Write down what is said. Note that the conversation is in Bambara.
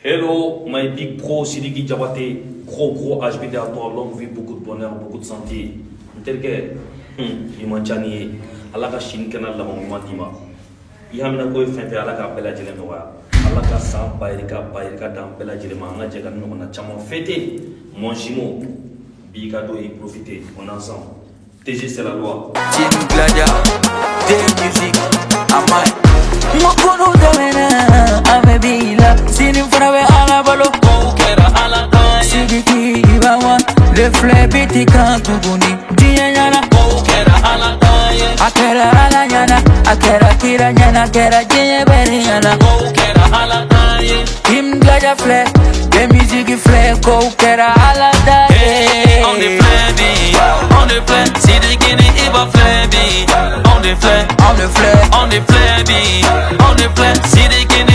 Hello, my big bro Sidiki Diabaté. Gros gros HBD à toi, longue vie, beaucoup de bonheur, beaucoup de santé. N terikɛ, i man ca ni ye. Ala ka sini kɛnɛ laban ɲuman d'i ma. I hamina ko ye fɛn fɛn, Ala k'a bɛɛ lajɛlen nɔgɔya. Ala ka san bayirika bayirika d'an bɛɛ lajɛlen ma. An ka jɛ ka nin ɲɔgɔnna caman fêter. Mon jumeau, bi ka don, i profiter, on est ensemble. TG, c'est la loi. Team Gladia, des musique, Amai. Makunu tɛmɛna, an bɛ bi la, sini fana bɛ Ala bolo. Kow kɛra Ala ta ye. Sidiki Ibawa, le filɛ biti kan tuguni diɲɛ ɲɛna. Kow kɛra Ala ta ye. A kɛra Ala ɲɛna, a kɛra kira ɲɛna, a kɛra diɲɛ bɛɛ de ɲɛna. Kow kɛra Ala ta ye. Team Gladia filɛ, des musique filɛ, kow kɛra Ala ta ye. Anw de filɛ bi, anw de filɛ, Sidiki ni Iba filɛ bi, anw de filɛ, Anw de filɛ, anw de filɛ bi, anw de filɛ, Sidiki ni